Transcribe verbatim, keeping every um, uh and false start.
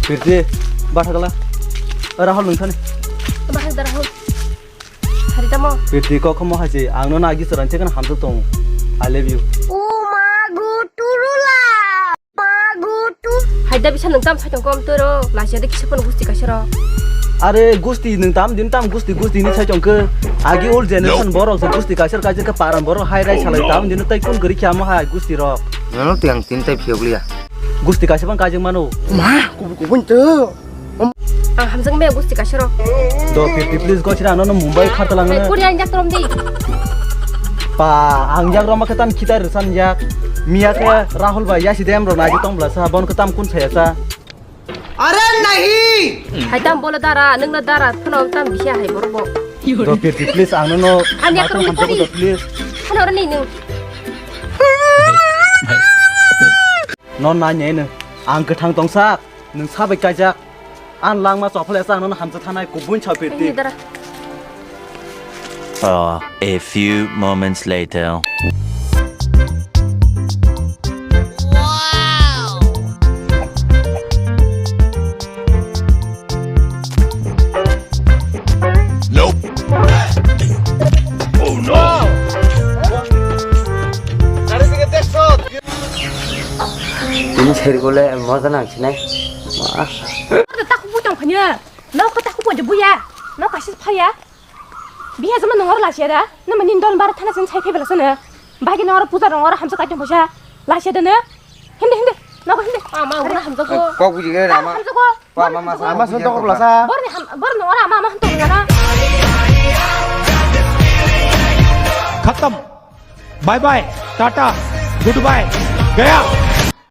Pirti, bathakla. Rahul nung thani. Bathak da Rahul. Hari tamo. Pirti kok khomo hai se, ang no nagi chwran chekna hamjak tong. I love you. O ma go turula. Ma go tu. Hai da bisa nung tam sai tong kom toro. Lasia de kisa pon gusti kasero. Are gusti nung tam din tam gusti gusti ni sai tong ke. Agi old generation borok se gusti kasero kaje ke paran borok hai rai salai tam din tai kun gori kya mo hai gusti rok. Nono tiang tin tai phiok liya. Gusti kaisa bang kajeng mano. Ma, kubu kubu nto. Ang hamjak me gusti kasero. Do Pirti please go chira nono Mumbai kharta lang. Hai kuri anjak trom di. Pa, ang jak roma ketan khitai rwsan jak. Miya ke Rahul bai yasi dem ro naji tong bla sa bon ketam kun saya sa. Are nahi. Hai tam bolo dara, nung na dara, phano tam bisa hai borok bo. Do Pirti please ang nono. Ang jak trom di. Please. Phano rani nung. No nai nai no. Ang kwthang tongsak, nwng sabai kaijak. Ang langma chophalesa ang nono hamjak thanai kubun chao Pirti. Ini dara. Uh, a few moments later. Nope. Oh no! Tini seri gole moja nang sinai. Ma. Oro ta khubui tong phanya. Nok ta khubui je buya. Nok kaisa phaya. Biha jama nongor lasia da. Nama nin don bar thana sen sai phebela sana. Bagi nongor puja nongor hamsa kaitung phaisa. Lasia da na. Hindi, hindi. Nogo hindi. Ama, ura hamjago. Kok buji kere ama. Hamjago. Wa, ama, ama, ama, ama, sontok buji kere. Borni ham, borni ora ama, ama hantok ngana. खत्म। Bye bye, tata, goodbye, गया।